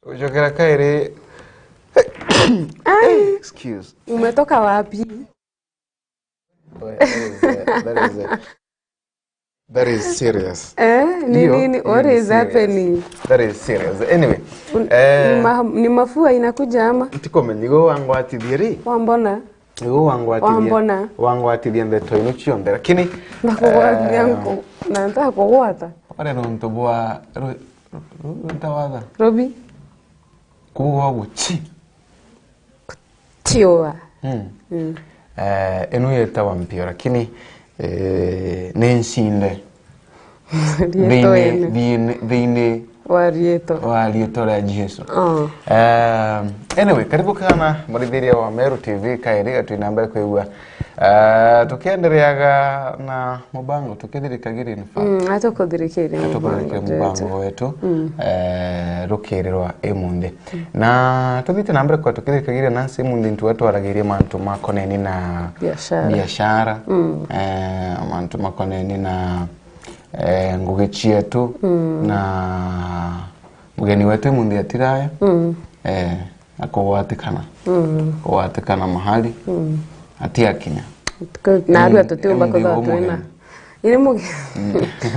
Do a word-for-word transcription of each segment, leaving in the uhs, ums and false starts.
Gucokera kairi. Ai, excuse. Umetoka wapi? That is, uh, that is, uh, that is serious. Eh, ni Hiyo, nini? Hiyo What ni is serious. Happening? That is serious. Anyway, Un- eh, ni ma- ni mafua inakuja ama? Ntikumenya igo wangwatithia ri? Wambona? Igo wangwatithia. Wambona? Wangwatithia ndeto ino cionthe. Lakini, ndakugwatithia eh, nku- na ndakugwata. Ore nontu bwa ru- ru- ru- ntawatha. Robi. Kuuga uguo chi. Tiua. Mm. Mm. Eh, ino yetawa mpio, lakini, eh, ni ncinde. Rietwa thiini, ene. Thiini, thiini wa rietwa. Wa rietwa ria Jesu. Oh. Eh, anyway, karibu kana murithiria wa Meru T V kairi, atwina mbere kwigua. Eh, tukiendereaga na mubango, tukithirikagiria in fact. Mm, atukuthirikiria mubango wetu. Mm. Eh, rukirirwa imunthi. Na tuthite na mbere kwa tukithikagiria Nancy, imunthi ntuga twaragiria mantu makoneni na biashara. Biashara, mm, eh, mantu makoneni na, eh, ngugi cietu, mm, na mugeni wetu imunthi atiraya, mm, eh, akugwatikana. Mm. Kugwatikana mahali, mm, atiakinya. Narua, mm, tutiumba kwithirwa twina Iri muge-,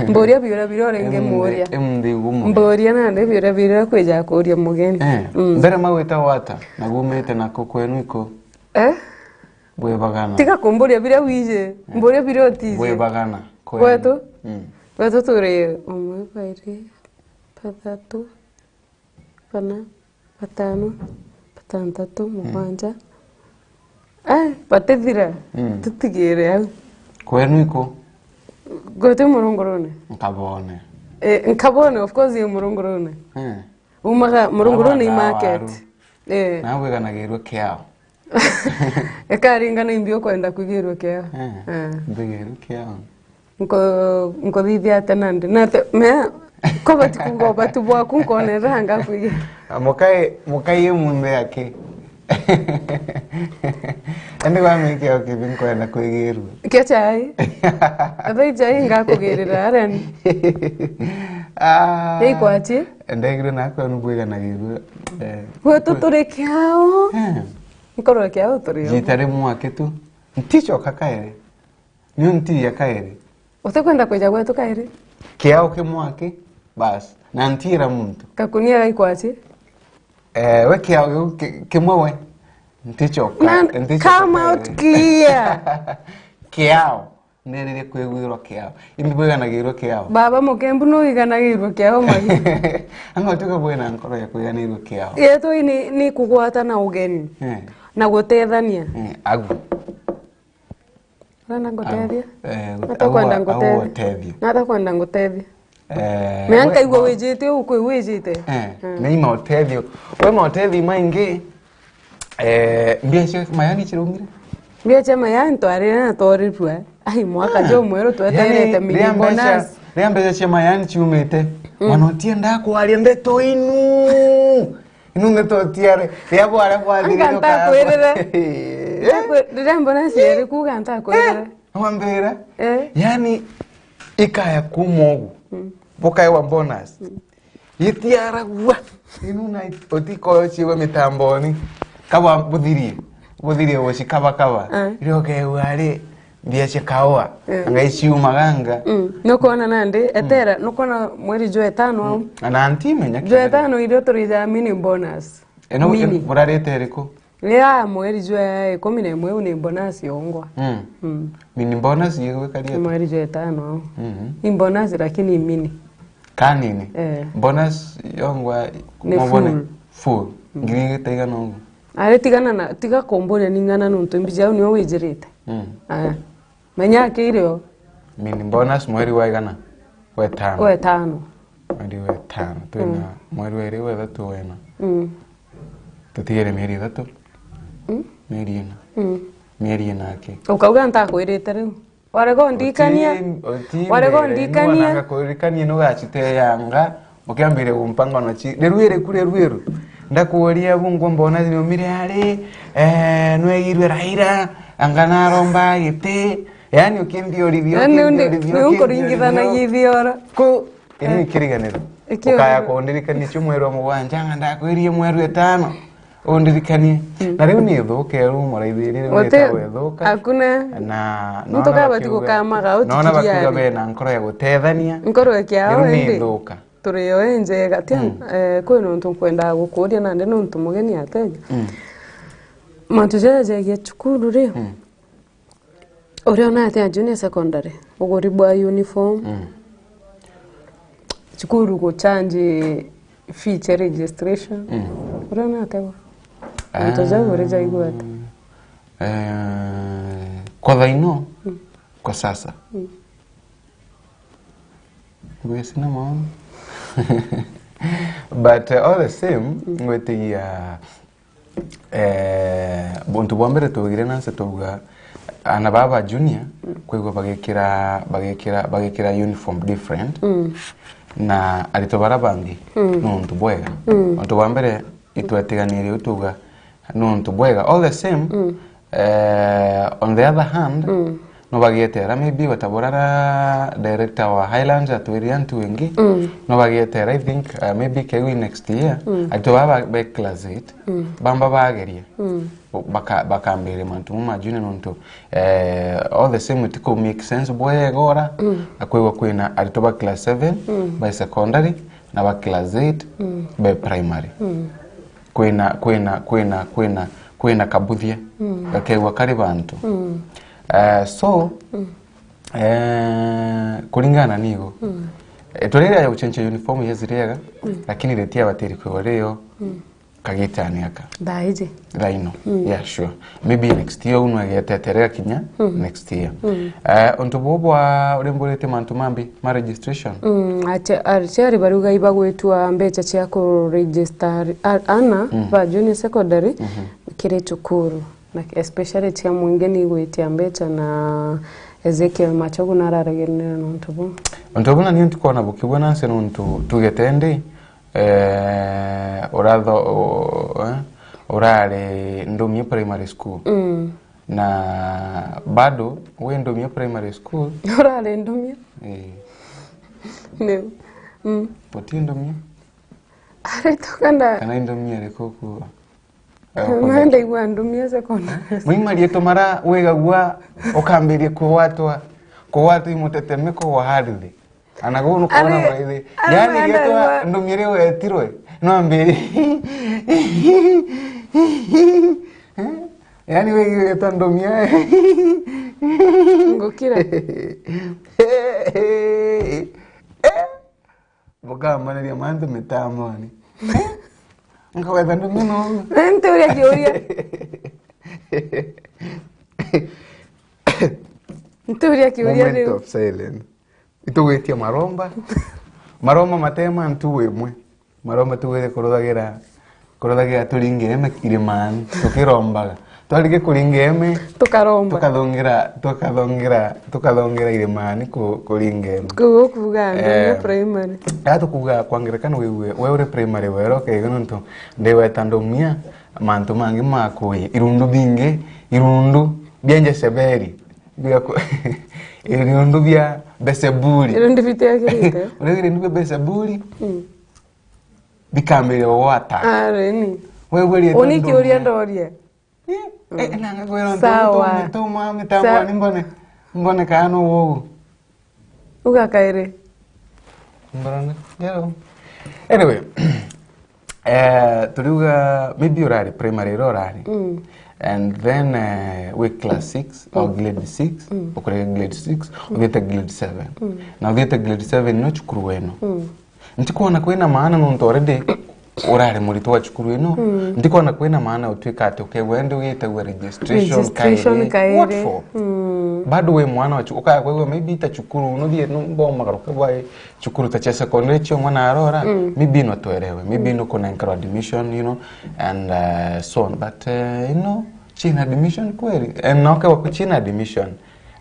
mburia biuria biria uringi muria. Emthi igu muge. Mburia nandi biuria biria kwija kuria mugeni. Eh, mm, mbere magwita wata, na gumite na ku kwenu iku? Eh? Bwibagana. Tiga kumburia biria wiji, eh, mburia biria utiji. Bwibagana. Kwenu. Kwetu? Mm. Kwetu turi umwe, bairi, bathatu, bana, batano, batantatu, mm, mugwanja. Eh, batithira. Mm. Tutigire au. Kwenu iku? Gwete murungurune. Nkabone. Eh, nkabone, of course, ye murungurune. Eh. Umaga murungurune i market. Eh. Na wiganagirwe kiao. Ikaringana imbi ukwenda kwigirwa kiao. Eh. Eh. Mbigirwe kiao. Nko-, nkothithia ate nandi? Nate, mea, ko bati kuuga ubati bwaku, nkonera ngakwigirwa. Mukai, mukai munthe aki. Ende gwamikio kibi nkwenda kwigirwa. Kia chai. Athai chai ngakugirira areni. Ah. Ni ikwachi? Ndegirwe nakwa nubwiganagirwe. Eh. Gwetu turi kiao. Eh. Nkorwe kiao turi o. Jita rimwe aki tu. Ntichoka kairi. Niu ntiria kairi. Utikwenda kwija gwetu kairi? Kiao kimwe aki, bas. Na ntiira muntu. Kakunia gaikwachi? Eh, we kiao kiu ki-, kimwe we. Ntichoka, na ntichoka come out kairi. Clear. Kiao. Neririe kwigwirwa kiao. Imbi bwiganagirwe kiao? Baba Mukembu nuiganagirwe kiao magi. Anga utuga bwina nkoro ya kwiganirwe kiao? Yetu ni, ni kugwata na ugeni. Eh. Na gutethania. Eh, agu. Urenda ngutethia? Agu, eh, nata kwenda ngutethia. Agu utethio. Nata kwenda ngutethia. Eh, mea we nkaigua ma- wijite u kwi wijite. Eh, mm. Ni ima utethio. We ma utethio maingi, eh, mbia cia mayani cirumire? Mbia cia mayani twarire na tworirua. Ai, mwaka, ah, jumweru tweterete, yani, mini bonus. Ria mbeca cia mayani ciumite. Mm. Mwana utiendaa kwaria ndeto inu. Inu ndeto tiare. Ria bware bwathirire. Anga ntakwirire. Eh? Ntakwi-, riria mbona ciari kuuga ntakwirire. Eh, wambira? Eh. Yani, ikaya kuma ugu. Mm. Bukaewa bonus. Mm. Itiaragua. Inu na utikoyo ciwa mitamboni. Kaba buthirie. Buthirie gucikabakaba. Ah. Iria ukeewa ari mbia cia kaua. Eh. Anga iciumaga anga. Mm. Nukwona nandi, etera, nukwona mweri jwa etano au? Mm. Na ntimenya jwa etano irio turijaga mini bonus. Ino, mini. Burarite iriku? Ria mweri jwa ikumi na imwe, u ni bonus yongwa. Mm. Mm. Mini bonus igwikaria atia? Mweri jwa etano au. Mhm. Ni bonus lakini mini. Kanini? Eh. Bonus yongwa ni mobone? Full. Full. Mm. Ngiri igita igana ugu. Ari tigana na, tiga kumburia ning'ana nuntu mbija au nio wijirite. Mm. Aya. Menya akiri o. Mini bonus mweri wa igana? Wa etano. Wa etano. Mweri wa etano. Twina, mm, mweri wa iri, wa ithatu, wa ina. Mm. Tutigere mieri ithatu. Mm. Mieri ina. Mm. Mieri ina aki. Ukauga ntakwirite riu. Warega undikania. Uti-, uti warega mbere, undikania. Nanga kuririkania nugaciteyanga, ukiambiria gumpa ngono ci. Riru iriku, riru iru. Ndakuuria bu ngomba ona niumire ari, eh, nwegirwe Raila, anga naromba giti. Yani ukimbia urithio, yani ukimbia urithio, ni ukimbia urithio. Ku, ini, eh, ni kiriganiro. Ikio- Ukaya kundirikania cio mweru wa mugwanja, nga ndakwirie mweru etano. Undirikanie. Mm. Na riu ni ithuka, riu muraithiri, riu Guti- nitawe ithuka. Hakuna. Na muntu nona kabati bakiuga- gukamaga, nona utikiria bakiuga ari. Bena nkoro ya gutethania. Nkoro ya kiao Riu ni indi. Ithuka. Turi yo injega, tia, Mm. eh, kwi nontu nkwendaga gukuria nandi nontu mugeni ateja. Mm. Mantu jaja jegie cukuru ri, Mm. uriona atia junior secondary? Uguri bwa uniform, Mm. cukuru guchange fee cia registration. Mm. Uriona atia bo? Mantu jau uri jaigua atia? Eh, kwa thaino, Mm. kwa sasa. Mm. Ngwisi na maono. But, uh, all the same, Mm. ngwitigia, eh, buntu bwa mbere tugire nansi twauga, ana baba junior, Mm. kwigua bagikira, bagikira, bagikira uniform different, Mm. na aritwa bara bangi, Mm. ni untu bwega. Mm. Untu bwa mbere, itwetiganirie u twauga, ni untu bwega. All the same, Mm. eh, on the other hand, Mm. no bagietera, maybe, wataburara director wa Highlands atwirire antu ingi, Mm. no bagietera, I think, uh, maybe kewi next year, Mm. aritwa baba be class eight, Mm. bamba bageria, Mm. baka-, bakambiria mantu mau ma junior nontu, eh, all the same, itiko make sense bwega ora, Mm. na kwigua kwina aritwa ba class seven, Mm. ba secondary, na ba class eight, Mm. be primary. Mm. Kwina, kwina, kwina, kwina, kwina kabuthia, Mm. gakegwa kari bantu. Mm. Eh, so, Mm. eh, kuringana nigo. Mm. Eh, turiria ya gucenjia uniform, yes, riega, Mm. lakini ritia batiri kwigwa rio Mm. kagitani aka. Thaiji. Thaino. Mm. Yeah, sure. Maybe next year unu agetetere akinya Mm. next year. Mm. Eh, untu bubu bwa urimburite mantu mambi ma registration. Mm, ache-, aciari bariuga ibagwitua mbeca cia ku register a-, ana Mm. ba junior secondary Mhm. kiri cukuru. Na especially cia mwingi ni igwitia mbeca na Ezekiel Machogu nararagiria nontu bu. Untu buna ni ntikona bukigwa nansi nontu tugete ndi, eh, uratho-, u-, eh, urari Ndumia Primary School. Mm. Na bado wi Ndumia Primary School. Urari Ndumia? Eh. Niu. Mm. Uti Ndumia? Ari tukanda. Kana Ndumia iriku kuo? Eh, Menda igua Ndumia secondary. Mwi marietwa mara wigagua ukambiria kugwatwa, kugwatwa i mutetemeko wa ardhi. Ana guu nukwona Ari, maithi. Ari Yani menda rietwa igua. Ndumia riu wetirwe, no ambiri. Yani wigi rietwa Ndumia. Ngukira. Eh, bukamaniria mantu mitamboni. Nkawetha Ndumia no. Nturia kiuria. Nturia kiuria Moment riu. Of silence. Itugwitie maromba. Maromba matema ntu imwe. Maromba tugwire kuruthagira, kuruthagira turinge eme irimani, tukirombaga. Twarige kuringa eme, Tukaromba. Tukathongira, tukathongira, tukathongira irimani ku-, kuringa eme. Kuguo kuuga Ndumia Eh. Primary. Aa tukuuga kwa ngerekano wigue, we uri primary wero kega nontu ndiweta Ndumia, mantu mangi makuye, irundu bingi, irundu bia Jezebeli, bigaku-, irundu bia Beelzebuli. Irundu bitiagirite. Uriuga irundu bia Beelzebuli, Mm. bikambiria kugwata. Ari ni. Wewe rietwa Uni kiuria Ndumia. Ndoria. Eh, eh, na ngakwira Sawa. Ntu mituma mitambo Sa- ni mbone, mbone kana no wogu. Uga kairi. Mbona ndio. Anyway, eh, turiuga maybe urari primary ro urari. Mm. And then, eh, we class six or Mm. grade six, Mm. ukurega grade six, Mm. uthiite grade seven. Mm. Na uthiite grade seven no cukuru weno. Mm. Ntikwona kwina maana nontu already urari muritwa wa cukuru ino. Mm. Ntikwona kwina maana utwika ati ukegwa indi ugitagua registration Registration kairi. Kairi. What for? Mm. Bado we mwana wa cukuru, ukaya kwigua maybe ta cukuru, no thie no mbomagaruka bwa cukuru ta cia secondary cio mwana arora, Mm. maybe no twerewe, maybe Mm. no kunenkerwa admission, you know, and, uh, so on. But, uh, you know, china admission kweli? And no kegwa ku china admission.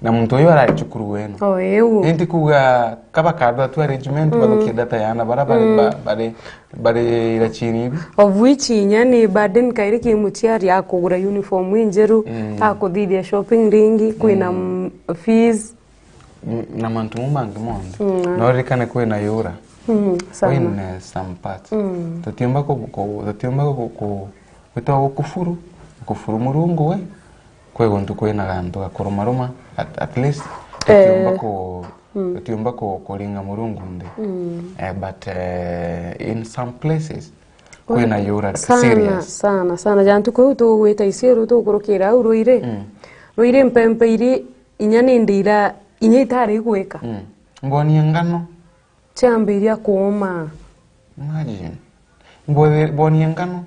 Na muntu uyu arari cukuru wenu. O, iu. Indi kuuga kaba kadwa tu arrangement, Mm. bathukie data ya ana bara bari, Mm. ba-, bari, bari ira chini ibi. Of which inya ni burden kairi ki muciari akugura uniform injeru, Mm. akuthithia shopping ringi, kwina Mm. m-, fees. Mm, na mantu mau mangi monthe. Mm. No ririkane kwina yura. Mm, sana. In uh, some parts. Mm. Tutiumba ku, ku, tutiumba ku, ku, gwitwa gukufuru, gukufuru Murungu we. Kwi guntu kwina gantu gakurumaruma, at, at least tutiumba eh, ku, mm, tutiumba ku, kuringa Murungu nthi. Mm. Eh, but uh, in some places kwina yura sana, serious. Sana sana. Ja ntuku iu tugwita Isiru tukurukira au Ruiri. Mm. Ruiri mpempe iri inya ni ndira inya itari igwika. Mm. Mboni ya ngano ciambiria kuuma. Imagine. Mboni, mboni ya ngano.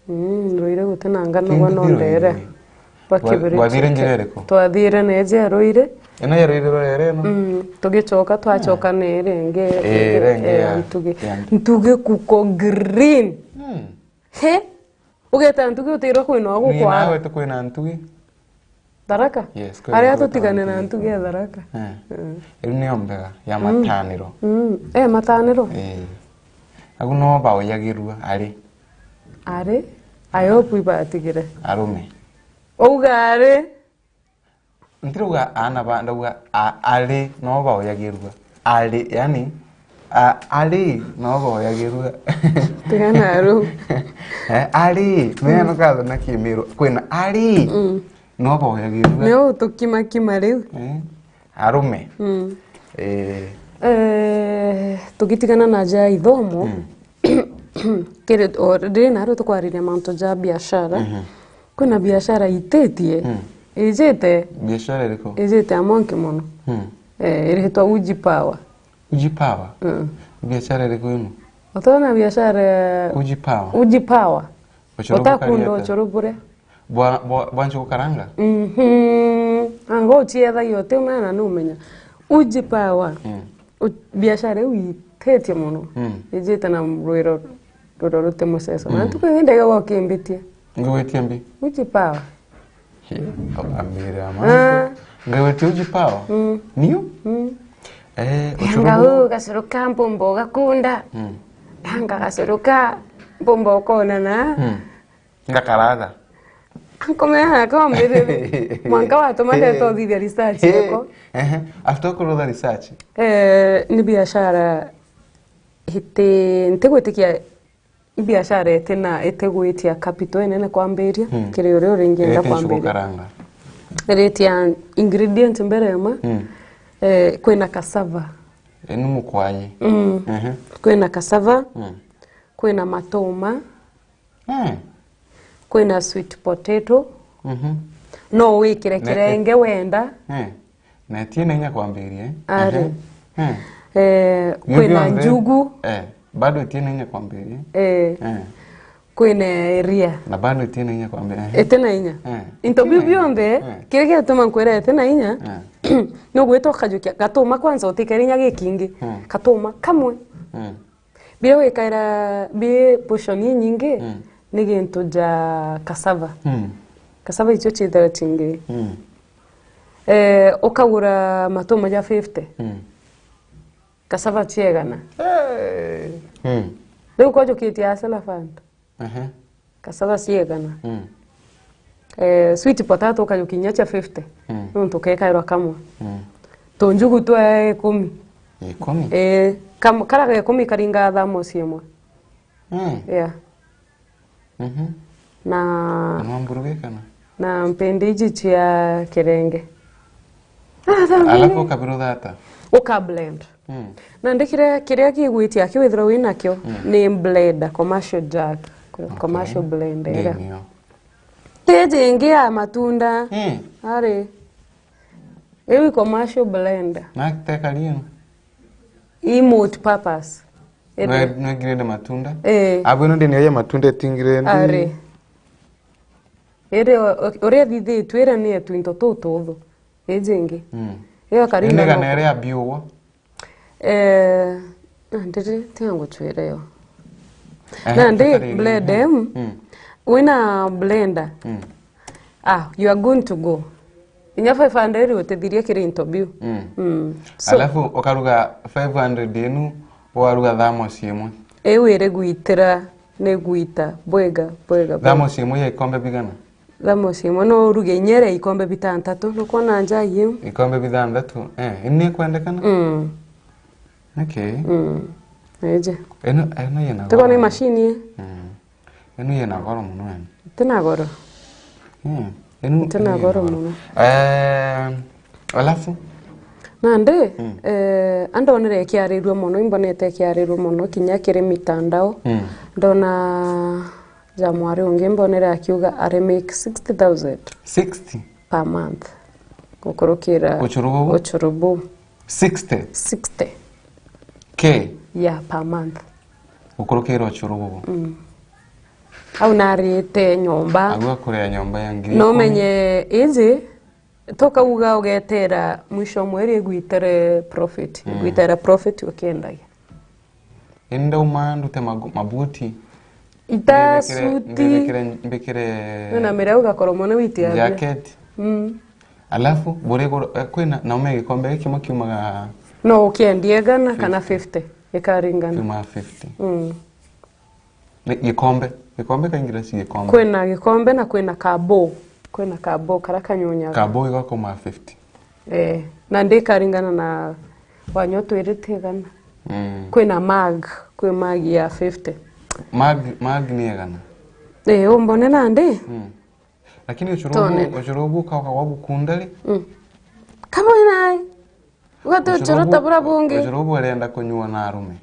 Mm, Ruiri guti na ngano. Kintu bwa nondere. Bwa kibiri. Bwathire njira iriku? Twathire na ija Ruiri. Ino ya Ruiri rorere ino? Mm, tugicoka twacoka na iri ingi. Eh, iri ingi ya, ya Ntugi. Ya Ntugi. Ntugi kuko green. Mm. He? Ugeta Ntugi utirwa kwina ogu kwara. Nawe tu kwina Ntugi. Tharaka? Yes, kwina Ntugi. Aria tutigane na Ntugi ya Tharaka. Eh. Mm. Riu niyo mbega ya mataniro. Mm. Eh, mataniro. Eh. Agu no bauyagirua ari. Ari? I hope ibatigire. Arume. Ouga ari? Ntirauga aana ba, ndauga a, ari no bauyagirua. Ari, yani, a, ari no bauyagirua. Tigana aru. Eh, ari, mea no katho na kimiru. Kwina ari. Mm. No bauyagirua. Nio utukimakima riu. Eh, arume. Mm. Eh. Eh, tugitigana na ja ithomo. Mm. Kiri, o, riri nario tukwariria mantu ja biashara. Mhm. Kwina biashara ititie. Mm. Ijite. Biashara iriku? Ijite ya mwanki mono. Mm. Eh, iritwa Uji Power. Uji Power? Mm. Biashara iriku ino? Utona biashara ya Uji Power? Uji Power. Ucuru bukaria atia? Utakunda ucuru buria. Bwa, bwa, bwa njugu karanga? Mhm. Anga uciethagia uti umenya na numenya. Uji Power. Mm. U-, biashara iu itetie mono. Mm. Ijite na rwiro ruria ruti muceco. Na mm, ntuku ingi ndege gukimbitia. Ngigwitia mbi? Uji Power. Ambire ama. Ah. Ngigwitia Uji Power? Mm. Niu? Mm. Eh, ucuru. Anga bu- u gacuru ka mpumba ugakunda. Mm. Anga gacuru ka mpumba ukonana. Mm. Ngakaratha. Ankomea na kombiriri. Mwanka watuma ndeta uthithia research yako. Ehe. After kurutha research. Eh, ni biashara iti, ntigwitikia biashara iti na, itigwitia capital inene kwambiria, mm, kiri uria uringienda kwambiria. Iritia njugu karanga. Iritia ingredient mbere imwe. Mm. Eh, kwina cassava. Inu mukwayi. Mm. Ehe. Kwina cassava. Mm. Kwina matuma. Eh. Kwina sweet potato. Mhm. No wikire kirenge wenda. Eh. Na itie na inya kwambiria, eh? Ari. Ehe. Eh. Eh, kwina njugu. Eh, bado itie na inya kwambiria. Eh. Eh. Kwina iria. Na bado itie na inya kwambiria, eh? Iti na inya. Eh. Into biu bionthe, eh, kiria giatuma nkwira iti na inya, eh, ni ugwita ukajukia gatuma kwanza utikere inya gikingi. Eh. Gatuma kamwe. Eh. Biria wikaira bi portion inyingi, mm, ni gintu ja cassava. Mm. Cassava icio ciithagwa cingi. Mm. Eh, ukagura matuma ja fifty. Mm. Cassava cia igana. Eh. Mm. Riu kwajukitie Hustler Fund. Ehe. Cassava cia igana. Mm. Eh, sweet potato ukajukinyia cia fifty. Mm. Nontu kekairwa kamwe. Mm. Tunjugu twa ikumi. Ikumi? Eh, kam-, kara ga ikumi karinga thamosi imwe. Mm. Yeah. Mhm. Na na mburugikana? Na mpindi iji cia kirenge. Ah, thambi. Alafu ukabirutha ata? Uka blend. Mm. Na ndikire kiria kigwitia aki withirwa wi nakio, mm, ni blender, commercial jack, okay, commercial blender iga. Ndio. Ti jingi ya matunda. Mm. Ari. Iu i commercial blender. Na teka lien? I multi purpose. Indi. No, no grade matunda? Eh. Abo ino ndini ya matunda itingire ndi. Ari. Iri o-, o-, uria thithitue ira ni etu into tututhu. Iji ingi. Mm. Iyo kari. Indi na kana no- iria biugwa? Eh, na ndiri tiga ngucwire yo. Ehe, nandi tutari blend, mm, em, mm, wina blender. Mm. Ah, you are good to go. Inya five hundred utithirie kiri into biu. Mm. Mm. So, alafu ukaruga five hundred inu, ukaruga thamosi imwe. Iu iri gwitira, ni gwita, bwega, bwega, bwega. Thamosi imwe ya ikombe bigana? Thamosi imwe no uruge inya iri ikombe bitantatu, nukwona njai iu? Ikombe bithanthatu, eh, ini ikwendekana? Mm. Okay. Mm. Eje. Eno, eno yena Tiko ni goro. Machine ii. Mm. Eno yena goro mono yani. Tina goro. Mm. Eno, Tina eno goro yena goro. Mono. Eh, alafu? Nandi, Mm. eh, andonere ikiarirua mono, imbonete ikiarirua mono, kinya kiri mitandao. Mm. Ndona ja mwari ungi mbonere akiuga ari make sixty thousand. Sixty? Per month. Gukurukira Ucuru bubu? Ucuru bu. Sixty? Sixty. K? Yeah, per month. Gukurukira ucuru bubu? Mm. Au narite nyomba. Au akuria nyomba ya ngiri No ikumi. Menye iji, tukauga ugetera mwisho mweri igwitire profit. Mm. Igwitire profit ukiendagia. Indi ndauma ndute magu-, mabuti. Ita Mbikire, suti. Mbikire, mbikire Wina mirau ugakorwo mwana witi abia. Jacket. Mm. Alafu, buri goro-, eh, kwina, na ume gikombe giki kimwe kiumaga No ukiendie igana kana fifty, ikaringana. Kiumaga fifty. Mm. Ni gikombe. Gikombe kaingira si gikombe. Kwina gikombe na kwina kabo. Kwina kabo kara kanyunyaga. Kabo igakoma fifty. Eh, na ndikaringana na wanyua twirite igana. Mm. Kwina mag, kwi mag ya fifty. Mag, mag ni igana? Eh, umbone nandi? Mm. Lakini ucuru Tone. Ubu, ucuru ubu kauka gwa bukunda ri? Mm. Kabo inai. Ugate ucuru ubu, ta bura bungi. Ucuru ubu arenda kunyua na arume.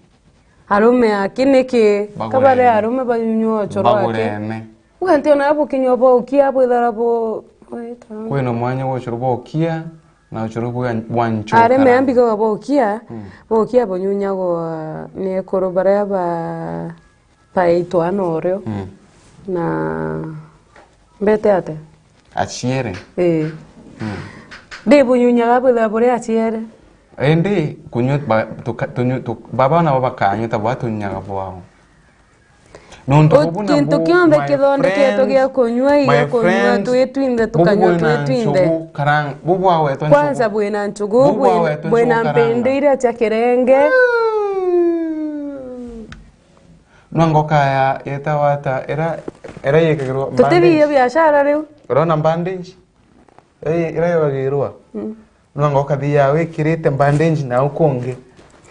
Arume aki niki? Bagurene. Kabare arume banyunyua ucuru aki. Bagurene. Uga nti ona bukinyua bokia bwithara bu-, weta. Kwina mwanya wa ucuru bokia na ucuru bwa, bwa nchuka. Arume ambigaga bokia, Mm. bokia bunyunyagwa ni ekuru baria ba, baitwa na urio. Mm. Na mbete ate? Aciere. Ii. Mm. Ndi bunyunyaga bwithira buri aciere. Indi kunyua ba-, tuka-, tunyu-, tu-, baba nabo bakanyua ta bwa tunyunyaga bwao. Nontu O-, bubu kintu nabu, kionthe my kithondeketwe friends, gia kunyua, my igakunyua friends, twi twinthe, bubu tukanyua bwina twi twinthe. Nchugu karang-, bubu bwawetwa Kwanza nchugu. Bwina nchugu, Bubu bwina, bwawetwa bwina nchugu karanga. Mpindi iria cia kirenge. Mm. Nwa ngoka ya, yetawa ata, ira, ira yikagirwa Tutithie bandage. Biashara riu. Urona bandage? Ira, ira yogagirwa. Mm. Nwa ngoka thia wikirite bandage na ukungi.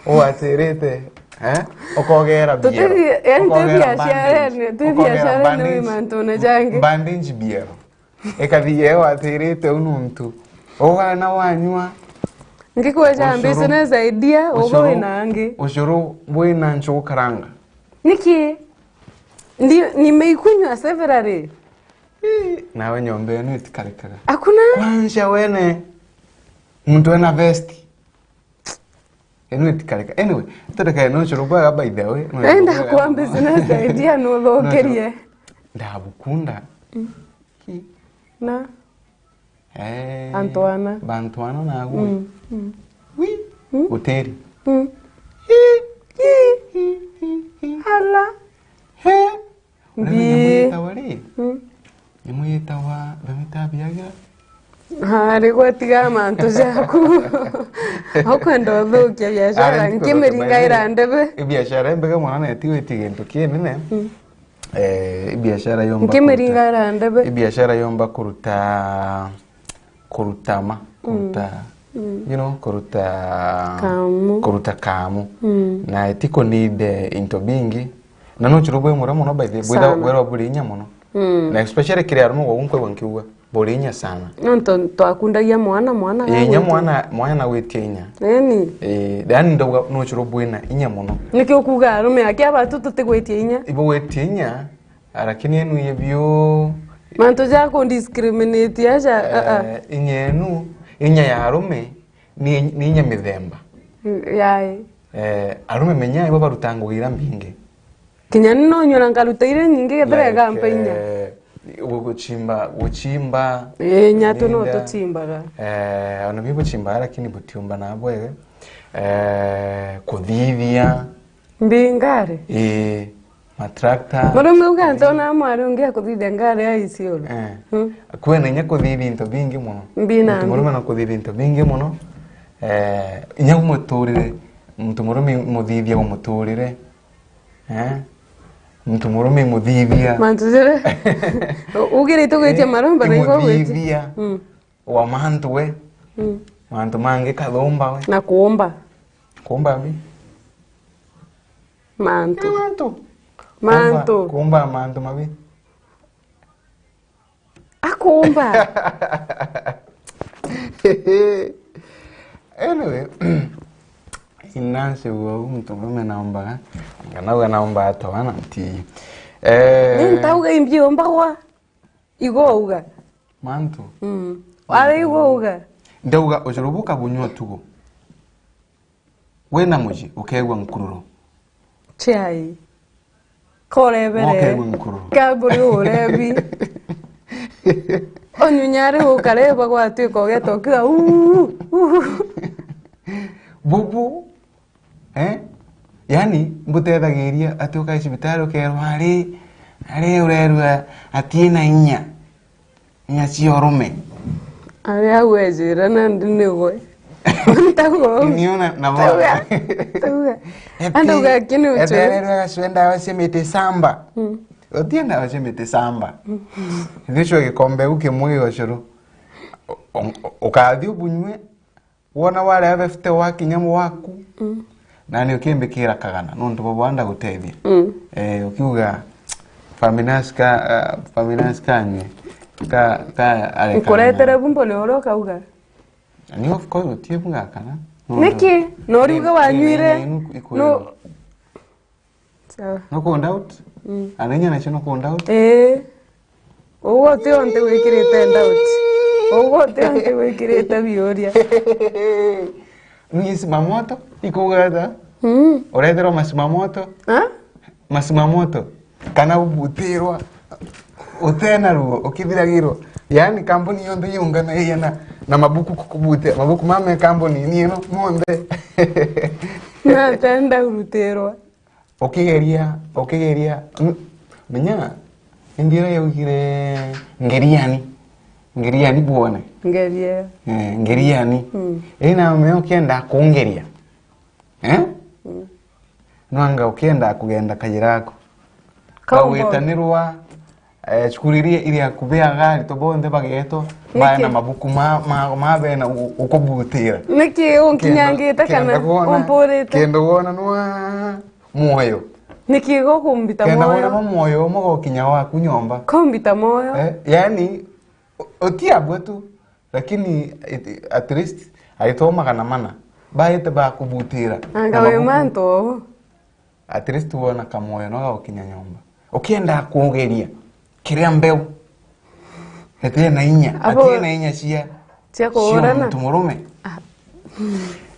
Uatirite, eh? Ukogera biero. Tutithie, yani twi Ukogera biashara bandage. Ni, twi Ukogera biashara ni bandage. Wi mantune jangi. Bandage biero. Ikathia watirite u nuntu. Ugana wanyua. Ngikweja Ucuru. Business idea, ugo Ucuru. Wina angi. Ucuru bwina nchugu karanga. Niki? Ndi-, nimeikunywa severally. Ii, nawe nyomba ino itikarikaga. Hakuna. Kwanza wene, muntu ena vest. Ino itikarika. Anyway, turekae no ucuru bwega by the way. No ucuru Enda bwega kwa mono. Business idea no ucuru. Ndabukunda. Mm. Ki? Na? Eh, Antu ana. Bantu ana nagwe. Mm, mm. Wi, Mm. Uteri. Mm. Hi, hi, hi, hi, hi. Hala. He. Uria Mbi. Nyamwitawa ri? Mm. Nyamwitawa, ndamwita biaga. Hari gwatiga mantu jaku. Ukwenda uthukia biashara, Ari, nkimiringaira ndebe. I biashara imbega mono na iti gwiti gintu kinene. Mm. Eh, i biashara yomba Nkimiringa kuruta, ara ndebe. I biashara yomba kuruta, kuruta ma, Mm. kuruta, Mm. you know, kuruta Kamu. Kuruta kamu. Mm. Na itiko need, eh, into bingi. Na no churu bwe mura muno by the way, bwira, Sana. Bwira buri inya muno. Mm. Na especially kiri arume gwa gunkwe gwa nkiuga. Buri inya sana. Nontu twakundagia mwana, mwana Ii, inya agagwitia. Mwana, mwana na gwitia inya. Eni. Ii, yani ndauga nuchuru bwina inya muno. Niki ukuga arume aki abatu tutigwitia inya? Ibo gwitia inya, lakini enu ye biu. Mantu ja ku discriminate aja, a, a. Eh, inya enu, inya ya arume, ni, ni inya mithemba. Mm, yai. Eh, arume menya ibo baruta ngugi ira mbingi. Kinya ni no nyona nkaruta iria nyingi, gethira Like, igampa inya. Eh, gu-, guchimba, guchimba, Ii, nyatu no minda. Tuchimbaga. Eh, ona bi buchimbaga, lakini butiumba na bwege. Eh, kuthithia. Mbi ngari? Ii, matrakta. Murume uga ntona mwari ungi akuthithia ngari ya Isiolo. Eh. Hmm. Kwina inya kuthithia into bingi muno. Mbi na Muntu mbi. Murume na kuthithia into bingi muno. Eh, inya umuturire, muntu murume muthithia umuturire. Eh? Muntu murume muthithia. Mantu jere. Ugirite gwitia Eh, maromba na igwa gwitia. Muthithia. Mm. Wa mantu we. Mm. Mantu mangi kathumba we. Na kuumba. Kuumba mi. Mantu. Ni mantu. Mantu. Kumba, kumba mantu mabi. Akumba. Anyway, inansi uo muntu murume naombaga, kana uga naomba atoa na nti. Eh, ni ntauga imbi ombagwa. Igo uga. Mantu. Mm. Wale igo uga. Ndauga ucuru bukabunywa tugo. Wina muji ukeegua nkururo. Chai. Korebere. Ukeegua nkururo. Kaburi urebi. Onyunyari ukareba gwatuika ugeta ukiuga, "Uu, uu." Bubu, eh? Yani, mbutethagiria ati ukai cibitari ukerwa ari, ari urerua ati na inya. Inya cia urume. Ari au ejira nandi nigwe. Ntago. Niona na tauga, baba. Tauga. Eti, andu gakini ucho. Etererwe agacua ndawa cia miti samba. Mm. Utie ndawa cia miti samba. Mm. Thicio gikombe u kimwe gicuru. U-, u-, ukathi ubunywe. Wona waria fifty wakinya mwaku, mm, nani ukimbikira kagana, nontu baba ndagutethia. Mm. Eh, ukiuga, "Faminas ka, ah, Faminas kanywe, ka, ka arekana." Nkuretere bumbo ni uria ukauga. Ni of course, utie bugakana. Niki? No riuga wanyuire? No. Sawa. No ku doubt? Mm. Anenya nacio no ku doubt? Ii. Uguo ti o nti gwikirite doubt. Uguo ti o nti gwikirite biuria. Ni simamoto, ikuuga ata? Mm. Uretherwa masimamoto? Ha? Masimamoto. Kana ubutirwa utena ruo, ukithiragirwa. Yaani, kambuni yonthe yunganagia na, na mabuku kukubutia. Mabuku ma me kambuni ni ino monthe. Natenda urutirwa. Ukigeria, ukigeria, mm, menya, indi iria yaugire, "Ngeriani. Ngeriani bwone." Ngerie. Eh, ngeriani. Mm. Ii na menya ukienda kungeria. Eh? Mm. Nwanga ukienda kugenda kajira ako. Kaumbo. Gagwitanirwa, eh, cukuru iria iri akubi aga aritwa bonthe bagetwa, niki? Bae na mabuku ma, ma, ma bena u-, ukubutira. Niki unkinyangite kana umpurite? Kenda wona nwa mwoyo. Niki gukumbita mwoyo? Kenda wona mwa mwoyo umwe gokinya waku nyomba. Kumbita mwoyo? Eh, yani, u-, uti abwe tu, lakini it, at least aitwa magana mana. Baite bakubutira. Anga na we mabuku. Mantu o. At least wona kamwoyo no gagukinya nyomba. Ukienda kugeria kiria mbeu. Ati na inya, abo ati na inya cia, cia kugurana? Cia muntu murume. Ah.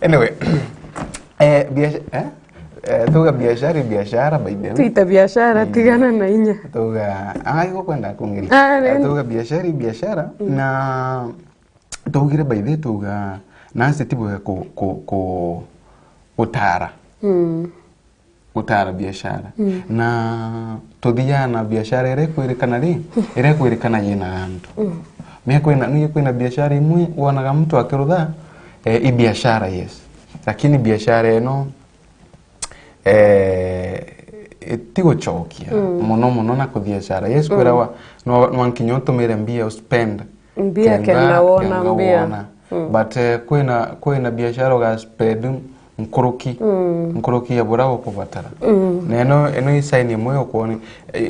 Anyway, eh, biasha-, eh? Eh, tuga biashara, biashara, by the way. Twita biashara, mm, tigana na inya. Tuga, ah, iko kwenda kungeria. Ah, eh, tuga biashara, biashara, mm, na tugire by the way, tuga, nasi tibwe ku, ku, ku, gutara. Mm. Gutara biashara. Mm. Na tuthiaga na biashara iria ikwirikana ri? Iria ikwirikana yina antu. Mm. Mia kwina, ni kwina biashara imwe wonaga mtu akirutha, eh, i biashara, yes. Lakini biashara ino, eh, ti gucokia, mm, muno muno na kuthia biashara. Yes, mm, kwirawa no, no nkinya utumire mbia uspend. Mbia kenda, kenda wona kenda mbia. Wona. Mm. But, eh, kwina, kwina biashara ugaspend nkuruki, mm, nkuruki ya buria ukubatara. Mm. Na ino, ino i sign imwe ya ukwone-,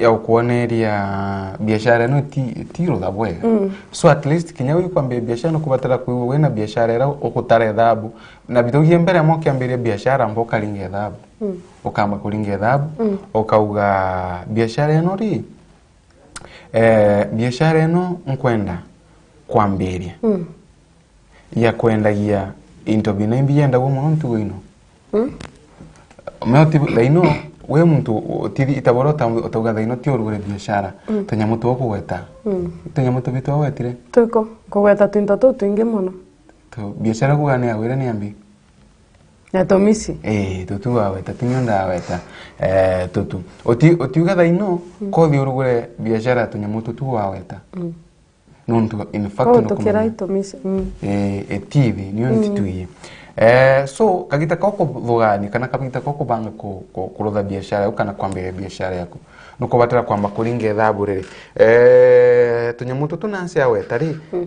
ya ukwoneria biashara ino ti, ti rutha bwega. Mm. So at least kinya wi kwambia biashara nukubatara kwigua wina biashara iria ugutara ethabu. Na bithugie mbere mwa ukiambiria biashara amba ukaringa ethabu. Mm. Ukamba kuringa ethabu, mm, ukauga biashara ino ri, eh, biashara ino nkwenda kwambiria. Mm. Ya kwendagia into bina imbi yendagua muno ntugo ino. Mm. Meo ti thaino, we muntu utithi itabora uta-, utauga thaino ti urugure biashara. Mm. Tunyamu twa kugweta. Mm. Tunyamu tubi twawetire? Twiko, kugweta twinto tu twingi muno. Tu, biashara kuga ni ya wira ni ya mbi? Na tumisi. Eh, tutu waweta, tinyo ndaweta. Eh, tutu. Uti-, utiuga thaino, mm, kothi urugure biashara tunyamu tutu waweta. Mm. Nontu, in fact, kuu nukumenya tukirai tumisi, mm, eh, etithi, niyo, mm, ntituiye. Eh, so, kagita ka kuthugania, kana kagita ka kubanga ku-, ku-, kurutha biashara yaku, kana kwambiria biashara yaku, nukubatara kwamba kuringa ethabu riri. Eh, tunyamu tutu nansi aweta ri, mm,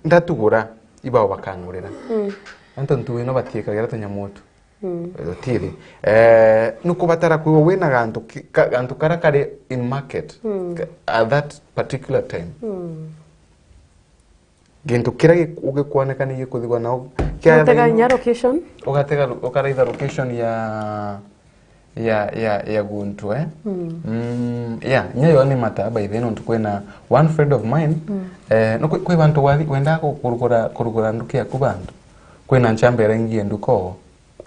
ndatugura, ibao bakangurira. Mm. Antu ntu ino batiikagira tunyamu utu. Mm. Gutiri. Eh, nukubatara kwigua wina gantu ki-, ka-, gantu karia kari in market, mm, ka-, at that particular time. Mm. Gintu kiria gi-, ugikwoneka ni gikuthigwa nao. Ugatega inya location? Ugatega lo-, ukaraitha location ya, ya, ya, ya guntu, eh? Mm. Mm, yeah, inya yo ni mata, by the way, nontu kwina one friend of mine, mm, eh, no kwi, kwi bantu wathi, wendaa ku-, kurugura, kurugura nduka yaku bantu. Kwina nchamba iraingie nduka oo.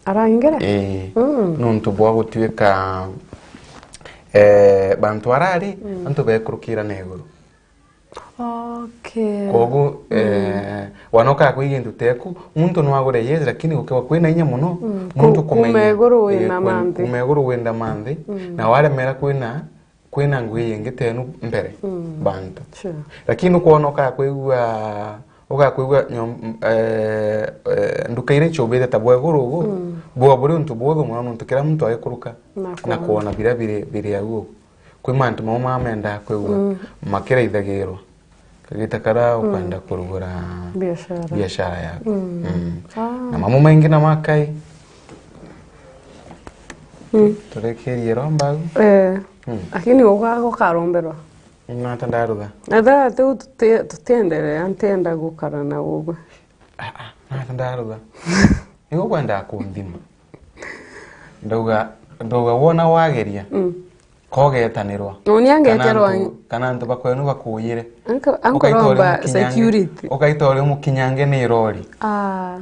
Araingira? Ii. Mm. Nontu bwa gutuika, eh, bantu arari, mm, antu bekurukira na iguru. Okay. Kwogu, mm, eh, wanoka kwigua into teku, muntu no agure, yes, lakini gukiwa kwina inya muno, mm, muntu ku-, kuma kumenya, iguru, eh, wina kwe-, manthi. Kuma iguru wenda manthi, mm, na waremera kwina, kwina ngui ingi tenu mbere, mm, bantu. Sure. Lakini nukwona ukakwigua, ukakwigua nyom-, eh, eh, nduka iria ichubite ta bwa iguru ugu, mm, bwa buri untu buthu muno nontu kira muntu agikuruka na kwona, na kwona biria biri, biri au ugu. Kwi mantu mamwe mamendaa kwigua, mm, makiraithagirwa. Kagita karia, mm, ukwenda kurugura biashara, biashara yaku. Mm. Mm. Ah. Na mamwe maingi na makai. Mm. Turekerie romba au. Eh. Mm. Lakini uga-, gukaromberwa. Nata ndarutha. Etha tiu tuti-, tutienderea, ntienda gukara na ugwe. Ah, ah, nata ndarutha. Nigo kwendaa kunthima. Ndauga, ndauga wona wageria. Mm. Kogetanirwa. Uni angeterwa. Kana antu, kana antu bakwenu bakuyire. Anko-, anko ukaita uri romba mukinyange, security. Ukaita uri mukinyange ni rori. Ah.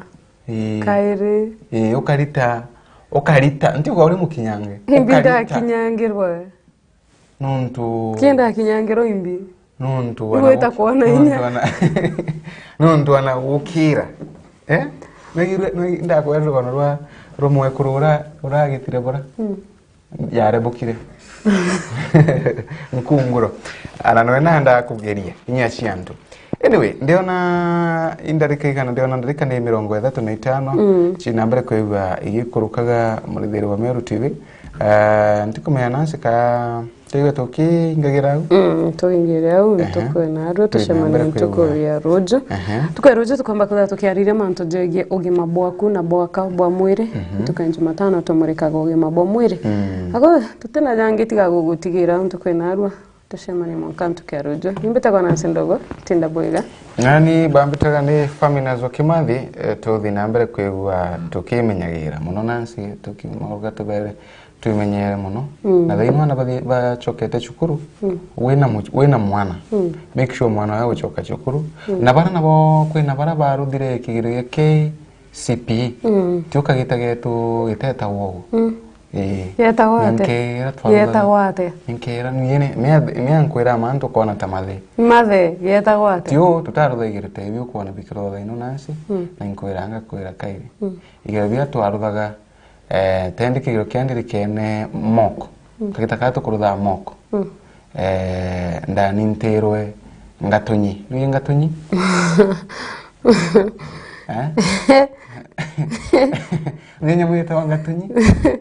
Ii. Kairi. Ii, ukarita, ukarita. Ntiuga uri mukinyange. Imbi ukarita. Ndakinyangirwe. Nontu. Kienda kinyangirwe imbi. Nontu igwita ana-, kwona inya. Nontu ana-, nontu ana gukira. Eh? Nwigire, nwigi-, ndakwera rugono rwa, rwa mwekuru ura, uragitire bura. Mm. Yarebukire. Nkunguro. Ana nwe nanda kugeria inya cia antu. Anyway, ndiona indarika igana, ndiona ndarika ni mirongo ithatu na itano, mm, cina mbere kwigua igikurukaga murithiri wa Meru T V. Eh, ntikumenya nansi ka twigua tukingagira au. Mm, tukingagira au, ehe, ntuku ina arua, tucemania ntuku ya ruju. Ehe. Ntuku ya ruju tukomba kwithirwa tukiariria mantu jegie ugima bwaku na bwaka bwa mwiri. Mhm. Ntuku ya Jumatano tumurikaga ugima bwa mwiri. Mm. Ago tutina jangi tiga gugutigira ntuku ina arua. Tucemanie mwanka ntuku ya ruju. Nimbitagwa Nancy Ndogo, tinda bwega. Nani bambitaga ni Faminas wa Kimathi, eh, tuthi na mbere kwigua tukimenyagira muno Nancy, tukimaruga tubere twimenyere muno. Mm. Na thaino ana bathi-, bacokete cukuru, mm, wina mu-, wina mwana. Mm. Make sure mwana wawe gucoka cukuru. Mm. Na bara nabo kwina bara baruthire kigerio gia K C P E. Mm. Tio kagita getu giteta wogo. Mm. Ii. Yetagwa atia? Ninkera twarutha-, yetagwa atia? Ninkera, niye ni, ni, ni ankwira mantu kona ta mathe. Mathe, yetagwa atia? Tio, tutaruthagira ta ibi ukona bikirutha thaino Nancy, mm, na inkwira ngakwira kairi. Mm. Igerio bia twaruthaga, eh, tendi kigerio kia ndirikene moko. Mm. Kagita kaa tukuruthaa moko. Mm. Eh, ndanintirwe ngatunyi. Nui ngatunyi? Eh? Ni nyamu yitagwa ngatunyi?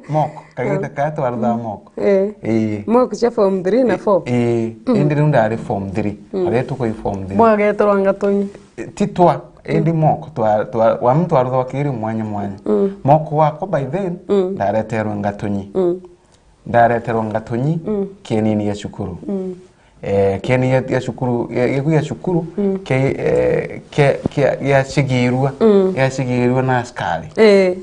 Moko. Kagita kaa twaruthaa moko. Eh. Ii. Moko cia form three na four? Ii. Mm. Indi riu ndari form three. Mm. Aria tuko i form three. Bwageterwa ngatunyi? Ti twa, indi moko, twa, twa, wa muntu aruthwa kiri mwanya mwanya. Mm. Moko wakwa by then, mm, ndareterwe ngatunyi. Mm. Ndareterwa ngatunyi, mm, kienini gia cukuru. Mm. Eh, kienini gia, gia cukuru, gia, gia, gia cukuru, mm, ke, eh, ke, ke, giacigirua, mm, giacigirua na askari. Eh.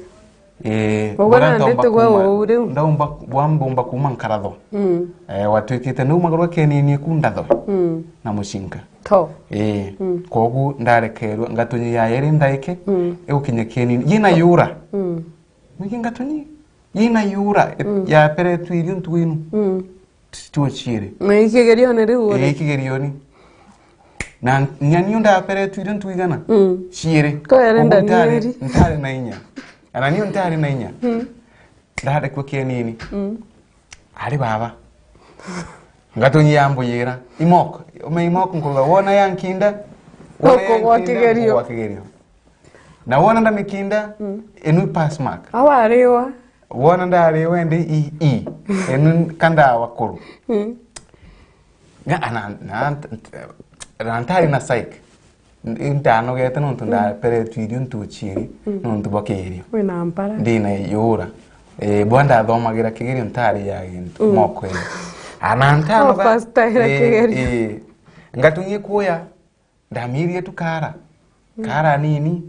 Ii, uguo buria nandi ndomba tigwe kuma, uu riu. Ndaumba, bwa mbumba kuma nkaratho. Mm. Eh, watwikite nau maguru kienini ku ndatho. Mm. Na mucinka. To. Ii, mm, kogu ndarekerwa, ngatunyi ya iri ndaike, mm, igukinya kienini. Yina yura. Mm. Mwiki ngatunyi, yina yura, mm, yaperetwe irio ntuku inu. Mm. Tuo ciiri. Na ikigerione riu uri? Ii, ikigerioni. Na nya niu ndaperetwe irio ntuku igana? Mm. Ciiri. Ko yari Koguo ntari, Danieli. Ntari na inya. Ana niu ntari na inya. Mm. Ndarekua kienini. Mm. Ari baba. Ngatunyi ya mbuyira. Imoko. Ume imoko nkuruga. Wona ya nkinda. Wona ya nkinda, kigerio. Nkugwa kigerio. Na wona ndamikinda, mm, enu pass mark. Awariwa. Wona ndariwa ndi i, i. Enu kandawa kuru. Mm. Nga, na, na, na ntari na psych. N-, ntanogete nontu ndaperetwe irio ntuchiiri, nontu bwa kigerio. Wina mpara. Ndina yura. Eh, bwa ndathomagira kigerio ntari ya gintu, moko iri. Ana ntano Oh, ga-, pastor era eh, kigerio. Eh. Ngatung'ie kuya, ndamirie tu kara. Kara nini.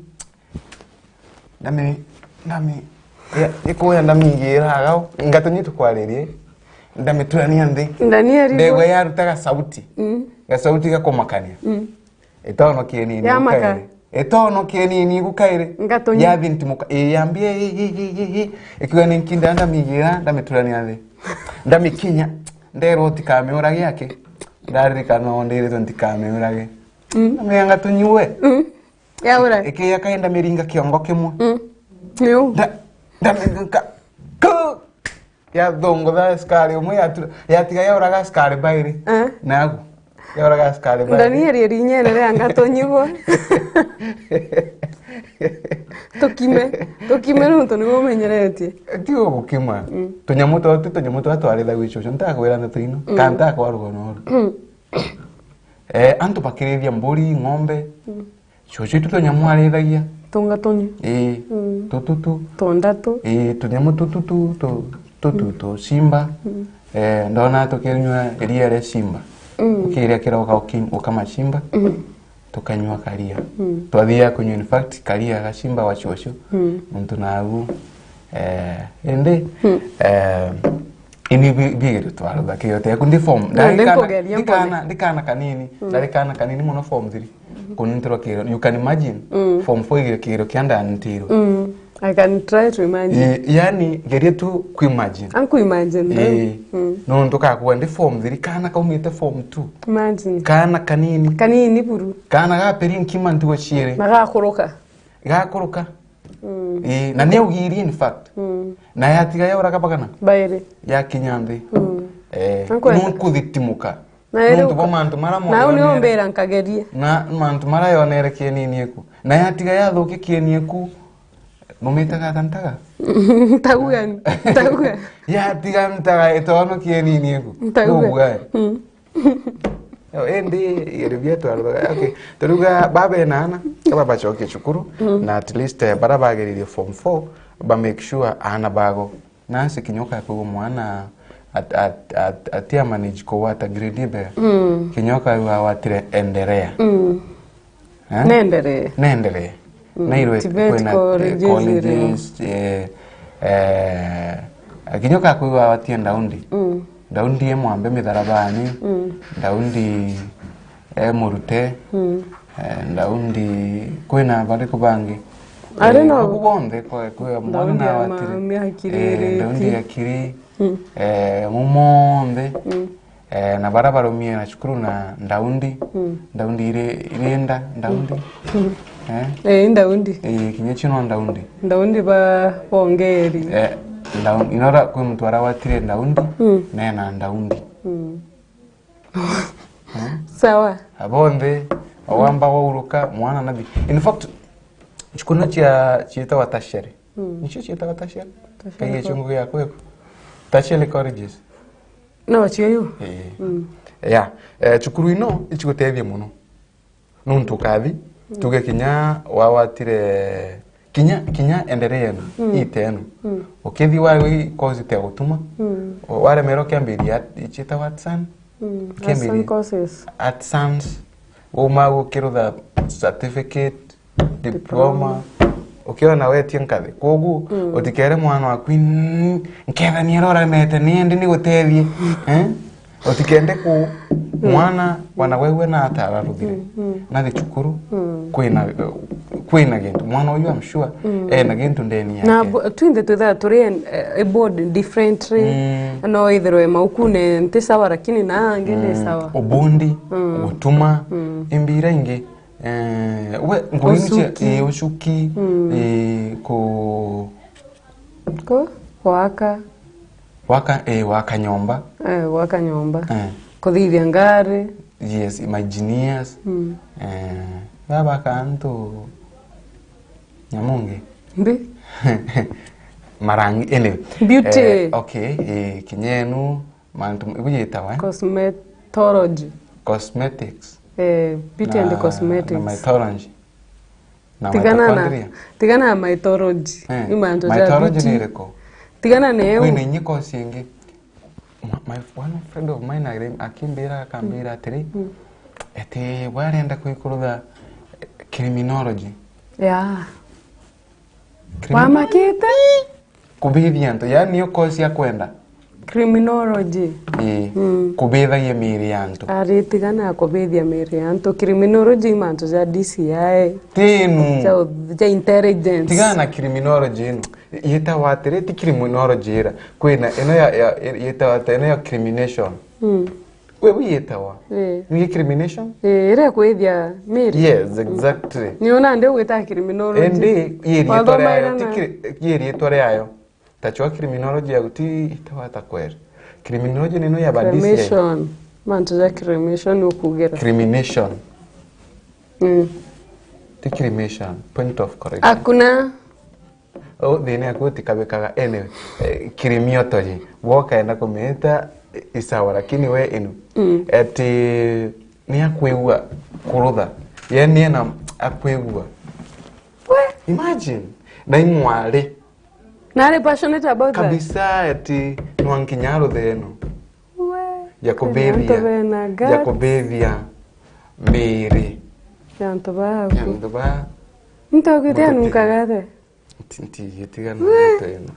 Ndami, ndami, ya, ikuya ndamigira agao. Ngatung'ie tu kwaririe. Ndamiturania nthi. Ndanieri Ndegwa yarutaga sauti. Gasauti gakumakania. Itonokie nini Yamaka. Gukairi. Itonokie nini gukairi. Ngatonyi. Yathi ntimuka, iyambia, i, i, i, i, i. Ikiuga ni nkinda ndamigira, ndamiturania nthi. Ndamikinya, nderwo ntikamiurage aki. Ndaririkana no ndiritwe ntikamiurage. Ndamenya ngatonyi we. Yaura. Ikiya kai ndamiringa kiongo kimwe. Niu. Nda-, ndamiringa. Ku! Yathungutha askari umwe, yatu-, yatiga yauraga askari bairi. Eh. Nagu. Yauraga askari bairi. Danieli erinyene ria ngatonyigwa. Tukime, tukime nontu niwe umenyeretie. Ti ugukima. Tunyamu twa, ti tunyamu twa twarithagua icucu, ntakwira ndeto ino. Kana ntakwaruga noru. Eh, antu bakirithia mburi, ng'ombe. Cucu itu tunyamu arithagia. Tunga tunyu. Ii. Tututu. Tondatu. Ii, tunyamu tututu, tu-, tututu, simba. Eh, ndona tukinyua iria ria simba. Ukiria kiroka uki-, ukama simba. Tukanyua karia. Twathiaga kunyua, in fact, karia ga simba wa cucu. Muntu nagu, eh, indi, eh, ini bi-, bigerio twarutha kigerio teku ndi form. Nandi nkugeria, ndikana, ndikana kanini. Ndari kana kanini muno form three. Kunintirwa kigerio. You can imagine, form four igerio, kigerio kia ndantirwe. I can try to imagine. Eh, yani, geria tu kuimagine. Anku imagine, Eh, nontu kakua ndi form three, kana kaumite form two. Imagine. Kana kanini. Kanini buru. Kana gaperi nkima ntugo ciiri. Na gakuruka. Gakuruka. Eh, na ni ugiri, in fact. Na yatiga yauraga bagana. Bairi. Yakinya nthi. Eh, Na kwenda. Nunkuthitimuka. Na iri nontu bwa uka-, mantu mara nau ni moyonere. Umbira nkagerie. Na mantu mara yonere kienini eku. Na yatiga yathukia kieni eku, mumitaga ata ntaga? Ntaguga, ntaguga. Yatiga ntaga itono kienini eku. Ntaguga. Nuguga, eh? Yo, indi, igerio bietu, okay. Turiuga baba ena ana, aba bacokie cukuru, na at least, eh, bara bageririe form four, ba make sure ana bago. Nasi kinya ukakwigua mwana at-, at-, at-, atia manage kugwata grade ibega. Kinya ukaigua awatire endelea. Eh? Nendelee. Nendelee. Nairwe TVET kwina, eh, colleges, colleges, eh, eh, kinya ukakwigua awatie ndaundi. Ndaundi e Mwambe Mitharabani, ndaundi e Murute, eh, ndaundi, kwina bariku bangi? Ari no abu bonthe, kwi, kwi mwana ndaundi ya nawatire. Ma-, miakiri eh, iri ndaundi ki? Ya kiri, eh, mu monthe. Eh, na bara barumie na cukuru na ndaundi, ndaundi iri, iri nda, ndaundi. Eh? Eh, ndaundi. Eh, kinya cio no ndaundi. Ndaundi ba bongeri. Eh, ndaundi, inora kwi muntu arawatire ndaundi, nena ndaundi. Sawa. Abonthe, wamba wauruka, mwana nathi. In fact, cukuru cia, cietagwa tertiary. Nicio cietagwa tertiary? Tertiary Kai co- gicungu gia kweku. Tertiary colleges. No, cio yu. Eh. Ya, eh, cukuru ino icigutethia muno. Nuntu ukathi, tuge kinya wawatire, kinya, kinya endelee eno, iteno. Ukithi wa wi course tia gutuma, wa-, waremerwa kiambiria at-, ichita Watson? Kiambiria Watson courses. Artisans, uma gukirutha certificate, diploma, ukiona wetie nkathi. Kogu, utikere mwana waku, "N-, nkethania rora mete, ni endi ni gutethie." Eh? Utikende ku mwana, wana wewe na atararuthire. Nathi cukuru, kwina, kwina gintu. Mwana uyu, I'm sure, ena gintu ndeni yake. Na bo-, twinthe twithaga turi en-, eh, abled differently. No ithirwe maukune nti sawa, lakini na angi ni sawa. Ubundi, gutuma, imbira ingi. Eh, we, ngugi cia, ucuki. Eh, ucuki, eh, ku- Ku-, gwaka. Gwaka, eh, gwaka nyomba. Eh, gwaka nyomba. Eh. Kuthithia ngari. Yes, imagineers. Eh, babaka antu nyamungi. Mbi. Marangi, anyway. Beauty. Eh, okay, eh, kinyenu, mantu, ibu yitawa, eh? Cosmetology. Cosmetics. Eh, beauty and Na, cosmetics. Na mythology. Na Tigana na, mitochondria. Tigana na mythology. Eh, Ni mantu ja mythology beauty. Ni iriku? Tigana na eu. Kwina inyi course ingi. My, my, one friend of mine aki-, akimbira, akambira atiri, Mm. ati we arenda kwikurutha, eh, criminology. Yeah. Crimi- Wamakite? Kubithia antu, yani niyo course ya kwenda. Criminology. Ii. Mm. Kubithagia miiri ya antu. Aritigana kubithia miiri ya antu. Criminology i mantu ja D C I. Tinu. Ja, ja intelligence. Tigana na criminology ino. Yitawa atiri, ti criminology ira. Kwina ino ya, ya, yitawa ata ino ya crimination. Mm. We, we yitawa? Ii. Ni criminology? Ii, iria kwithia miiri. Yes, exactly. Ni ona ndi ugwita criminology. Indi, ye riitwa Wathomaira riayo, ti na cri-, ye riitwa riayo. Tachwa criminology ya guti itawa ata kweri. Criminology ni no ya badisi. Cremation. Mantu ja cremation ukugira. Criminology. Mm. Ti cremation. Point of correction. Hakuna. Oh, thina yaku utikabikaga. Anyway, eh, criminology. Bo ukaenda kumita, eh, isawa, lakini we inu. Mm. Ati ni akwigua kurutha. Yani ena akwigua. We. Imagine. Na imwari. Na ari passionate about that. Kabisa, ati nwa nkinya aruthe ino. We. Ya kubithia. Antu bena guts. Ya kubithia miiri. Ya antu baku. Ya antu ba. Ntokitia nunkaga the. Nti-, ntigitigana na nto ino.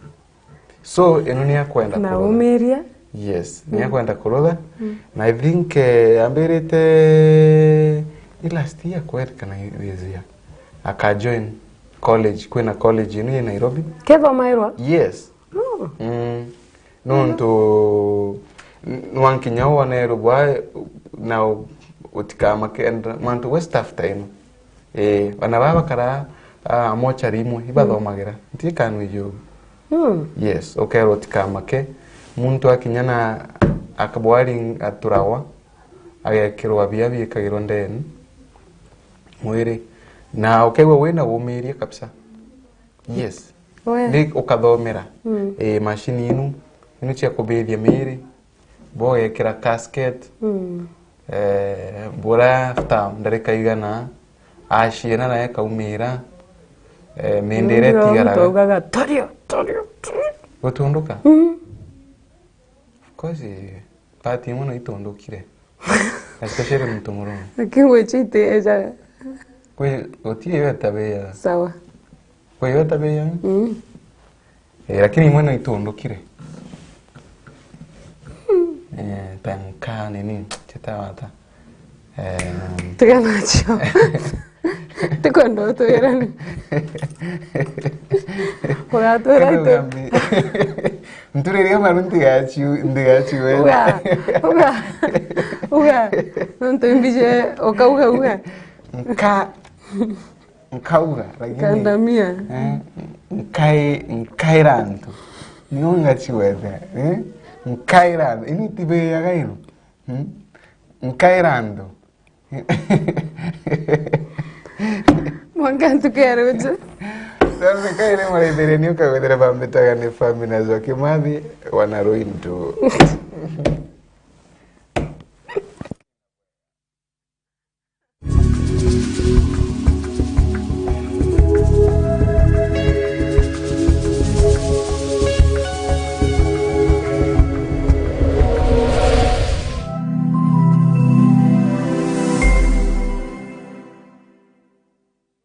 So, ino ni akwenda kurutha. Na umiria. Yes, ni akwenda kurutha. Mm. Na I think, eh, ambirite ni last year kweri kana this year. Aka join college, kwina college ino i Nairobi. Kethomairwa? Yes. Oh. Mm. Nontu n-, nwa nkinya wone rubwa na u-, utikamake and mantu we staff ta ino. Eh, bana baba bakara, ah, mochari imwe, ibathomagira. Nti kanu ijo. Mm. Yes, ukerwa utikamake. Muntu akinya na akabwari aturagwa, agekirwa bia biikagirwa ndeni mwiri. Na ukegwa wina umiria kabisa. Yes. We. Ni ukathomera. Mm. Eh, machine inu, inu cia kubithia miiri. Bo ugekira casket. Mm. Eh, bura after ndarika igana, aciena nayo ikaumira. Eh, mindi iria itigaraga. Muntu augaga, "Torio, torio, torio." Gutunduka? Mm. Of course, eh, part imwe no itundukire. Especially muntu murume. Lakini gwichite ejaga. Kwi, gutiri yo tabia. Sawa. Kwi yo tabia. Mm. Eh, lakini imwe no itundukire. Eh, ta nka nini, cheta wata. Eh, tiga nacio. Tikwenda utwirani. Ugatwira itu. Nturiria maru ndigaciu-, ndigaciue. Uga, uga, uga. Nontu imbije, ukauga, uga. Nka-, nkauga, lakini, kandamia. Eh, nkai-, nkaira antu. Niyo ngaciwete, eh? Nkaira antu. Ini tibeyaga ino. Hmm? Nkaira antu. Mwanka ntuku ya ruju. Sasa kaire maraithiria ni ukagwethera bambitaga ni Famina Njoki Mathi, wana Ruindu.